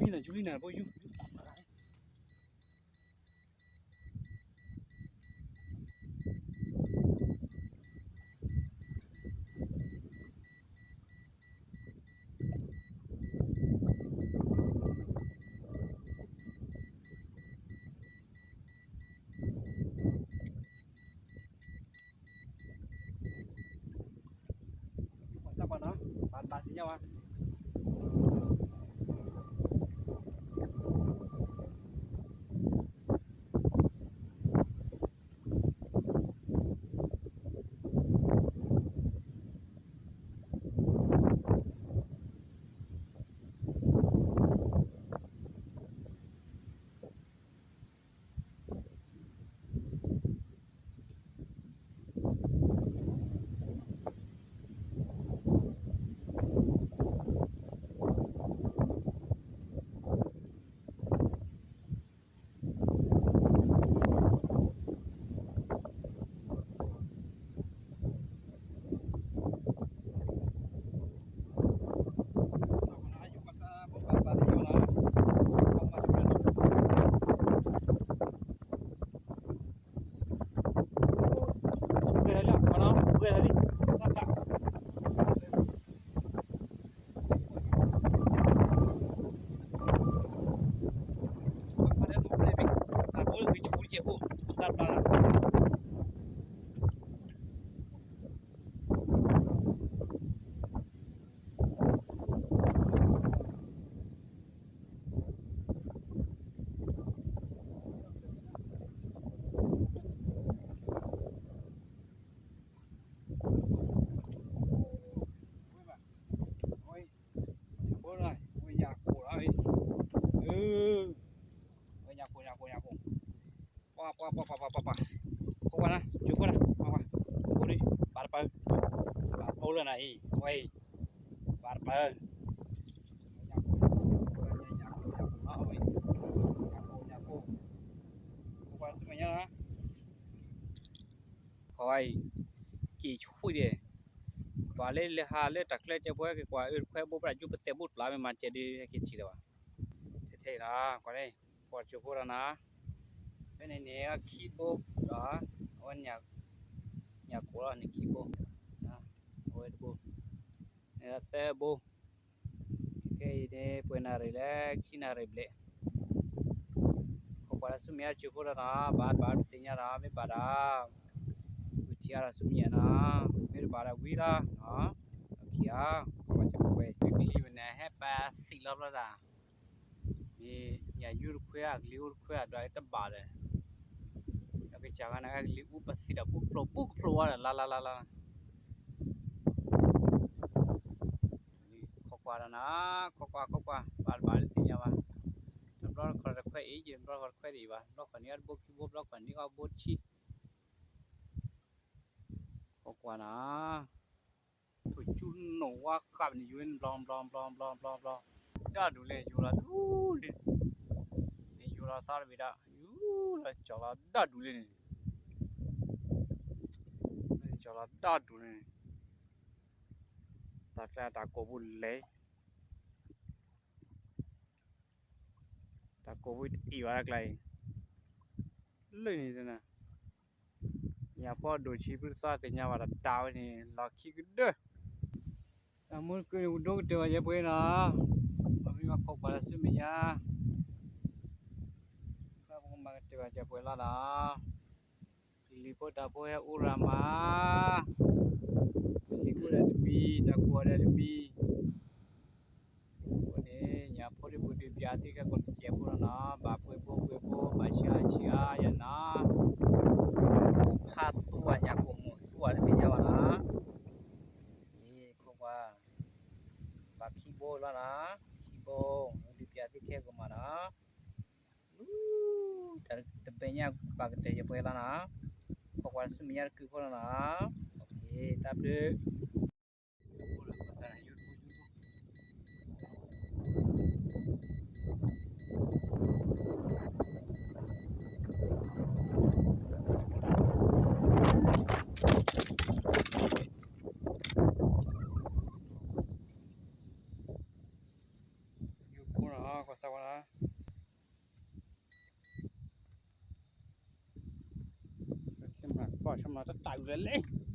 ယူၤလံနၤ ယူၤလံနၤ ဖိယူၤ ယူၤသးပှၢ် သးပှၢ်နီၤ ပာ်တဘၣ်သ့ၣ်ညါဝဲ ပှၤပှၤပှၤပှၤပှၤပှၤပှၤ ဖိခွါနၤ ကၠိဖိနၤ ပှၤပှၤ ဖိဒံ ဘၣ်တပၢၢ် ဘၣ်ဖိလၢနၤအံၤ ဝဲအံၤ ဘၣ်တပၢၢ် ဖိခွါဆူမဲာ်ညါ ခီဝဲအံၤ က့ၤဆူၣ်ဒဲး ပှၤလၢလဲၤဟးလၢတၢ်ချၢကဲပှဲၤက့ၤကွၢ်အၢတခွဲဘိပှၤကၠိပသဲးဘိတပျၢ်မ့ၢ်မၤစဲးဒ်ဟဲက့ၤထံၣ်လၢၤဘၣ် ထဲထဲအံၤလီၤ ကွၢ်န့ၣ် ပှၤကၠိဖိလီၤနၤ ဖဲန့ၣ်န့ၣ် အခံဘိဒီး အဝဲ ညၣ်ကိးလီၤန့ၣ်ခံဘိ အဝဲတဘိ န့ၣ်သၢဘိ ခဲအံၤန့ၣ် ပှဲၤနၣ်ရံၣ်လၢခံနၣ်ရံၣ်ဘျဲၣ် ခိးကွၢ်လၢဆူမဲာ်ညါကၠိဖိလီၤနၤ ဘၣ်ဘၣ်ပသ့ၣ်ညါဒီး မ့ၢ်ဘၣ်ဒီး ဝံၤထံၣ်အါဒီးဆူမဲာ်ညါနၤ မ့ၢ်တဘၣ်ဒီးဝံၤလီၤ ခံဧါ ခိးကွၢ်ကၠိဖိဝဲ ကလံၤဝဲန့ၣ် ဟဲပာ်သံလီၤဘျီဒၣ် မ့ၢ်ညၣ်ယိတခွဲဧါ ကလံၤအိၣ်တခွဲဧါ ဒွးတဘၣ်ဒီး အကစၢ်ဂၤန့ၣ် ကလံၤအိၣ်ပသံဒီး ပူကဖျိး ပူကဖျိးဝဲဒီး လါလါလါလါ ခိးကွၢ်ဒီးနၤ ခိးကွၢ် ခိးကွၢ် ဘၣ်တဘၣ်တသ့ၣ်ညါဘၣ် တဘျီတခီၣ်တခွဲအံၤ ယဘျီတခီၣ်တခွဲဒ်အံၤဘၣ် ဘျီခီၣ်နံၤအီၣ်တဘိခံဘိ ဘျီခီၣ်နံၤအီၣ်ဘိဆံ ခိးကွၢ်နၤ ထိၣ်ကၠူနီၣ်ဝါဃးန့ၣ် ယိၤန့ၣ် ဘျီဘျီဘျီဘျီဘျီဘျီ ဒၣ်ဒူၣ်လၢ ယိၤလီၤဒူၣ်လၢ န့ၣ်ယိၤလီၤသးတဘ့ၣ်ဒၣ် ယူၤလီၤကၠီၤလီၤဒၣ်ဒူၣ်လၢန့ၣ် ကၠီၤလီၤဒၣ်ဒူၣ်လၢန့ၣ် တၢ်ကျဲတၢ်ကိးပူၤလဲၤ တၢ်ကိးပူၤတအံၤဘၣ်တၢ်ကျဲအံၤ လၢန့ၣ်တနၤ ညၣ်ဖီဒိၣ်ဆံး ဖုသီသ့ၣ်ညါဘၣ်တၢ်တၢ်ဝဲန့ၣ် လီၢ်ခံကဒၢ တၢ်မူတကိးဒိကတၢၢ်ဘၣ်ယဲပှဲၤနီၤ ပမ့ၢ်ဘၣ်ခိးကွၢ်လၢဆူမဲာ်ညါ ပကမၤကတၢၢ်ဘၣ်ယဲပှဲၤလီၤနီၤ ကလံၤဖိတၢ်ဖိဟဲအိၣ်ရၤမး ကလံၤအိၣ်ဒီးတမံၤ တၢ်ကိးဒီးတမံၤ အဃိန့ၣ် ညၣ်ဖိဒံးပူၤဒံးပၠးသံခဲကိးတစဲးဖိလီၤနီၤ ဘၣ်ပှဲၤဖိပှဲၤဖိ ဘၣ်ဆံးအါဆံးအါယဲနီၤ ဖးသူဝဲညၣ်ကိးမိၢ်သူဝဲတသ့ၣ်ညါဘၣ်နီၤ အံၤခိးကွၢ် ဘၣ်ခံဘိလီၤနီၤ ခံဘိ ဒံးပၠးသံခဲကိးမးနီၤ တဘဲညါဘၣ်ကတၢၢ်ယပှဲၤလီၤနီၤ ခိးကွၢ်ဆူမဲာ်ညါတကုာ်ဖိလီၤနီၤ တၢ်ဘျုး ကွၢ်စၢ်ဝဲဒၣ်, ကမၤကွၢ်ဆၢမၤတၢ်တၢ်အုးလဲၣ်လဲၣ်.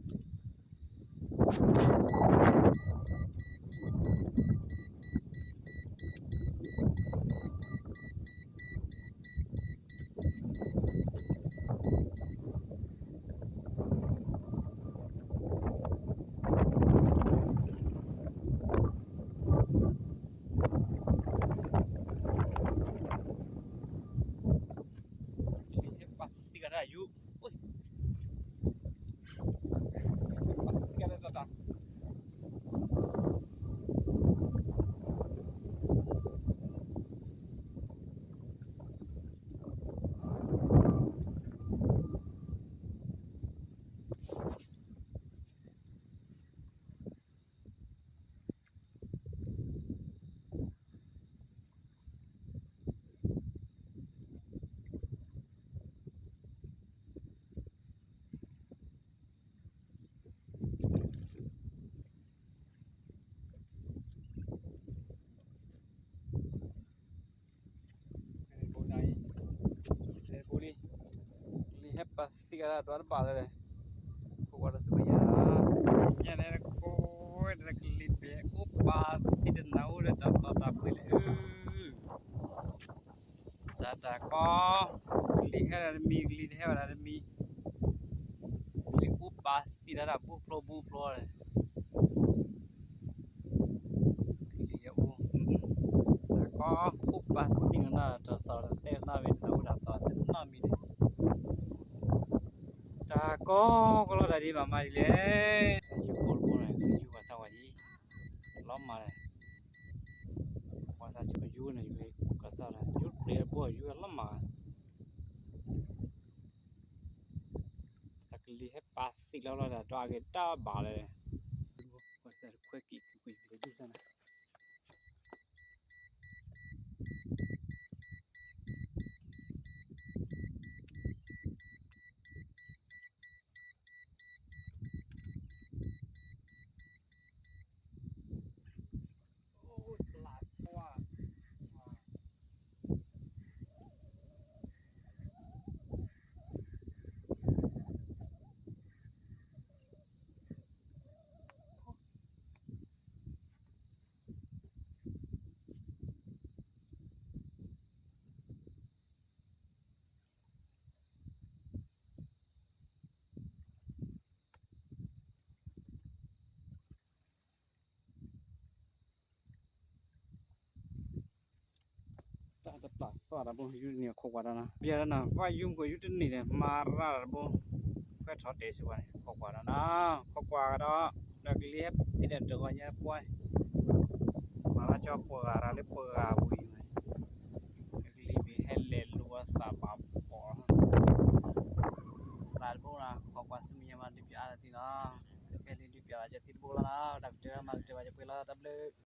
ပှၤသံဂၤတၢ်ယူၤ, ပှၤသံဂၤတၢ်တၢ် လံဟဲပာ်သံဂၤဒၣ်ဒွးတဘၣ်လၢၤ, ခိးကွၢ်ဒီးစူညါ, ညါန့ၣ်ကိးဝဲဒၣ်ကလံၤဘ့ၣ်အိၣ်ပာ်သံတနၤအိၣ်ဒီးတၢ်သီတၢ်ပှ့ၤလဲၣ်, တၢ်တၢ်ကီ, ကလံၤဟဲဒၣ်တမံၤ ကလံၤတဟဲဘၣ်ဒၣ်တမံၤ, ကလံၤအိၣ်ပာ်သံတၢ်ဒၣ်ဘူးဖျိဘူးဖျိလဲၣ်. ကလံၤအိၣ်, တၢ်ကီအိၣ်ပာ်သံကနၣ်တၢ်သီတသဲတနီတမံၤ တၢ်အိၣ်တၢ်သီတသဲတနီတမံၤန့ၣ်, တၢ်ကီကလီတၢ်ဒ်မၤမၤဒ်လဲၣ်, ယူၤကိးတဘိန့ၣ် ယူၤပှၤစၢ်ဝဲဒၣ်, လီၤမၢ်လဲၣ်, ပှၤစၢ်ဆိယူၤန့ၣ် ယူၤကစၢ်လၢ ယူၤကျဲတဘိ ယူၤလီၤမၢ် တၢ်ကလံၤဟဲပာ်သံလီၤလီၤ တၢ်ဒွးက့ၤတၢ်ဘၣ်လၢၤ, ပှၤစၢ်တခွဲက့ၤ ကွံာ်လၢဒုၣ်စၢ်န့ၣ်.တၢ်တပျၢ်သီၣ်တၢ်ဘိ ယူၤတန့ၢ်ခိးကွၢ်ဒီးနီၤ, ပျၢ်ဒီးနီၤ ပှၤယူၤမ့ၢ်ကယူၤတန့ၢ်န့ၣ် မၤရၣ်တၢ်တဘိ, ခွဲးထီၣ်တဲာ်စ့ၢ်ကီးန့ၣ် ခိးကွၢ်ဒီးနီၤ, ခိးကွၢ်ဒီး ဒီးကလံၤဟဲသံဒီးတဂီၤညါပှဲၤ, မၤလၢကၠီပှၤဂၤရၤလၢပှၤဂၤဝံၤန့ၣ်, ကလံၤမ့ၢ်ဟဲလဲၤလိာ်အသးဘၣ်ဖှီၣ်, သးတဘိနီၤ ခိးကွၢ်ဆူမဲာ်ညါမး ဒုးပျၢ်အါလၢသံလီၤ, ကဲလံ ဒုးပျၢ်ဘၣ်ကၠီသံတဘိလီၤနီၤ, တၢ်ကတၢၢ်မၤကတၢၢ်ဘၣ်ကၠီပှဲၤလီၤ တၢ်ဘျုး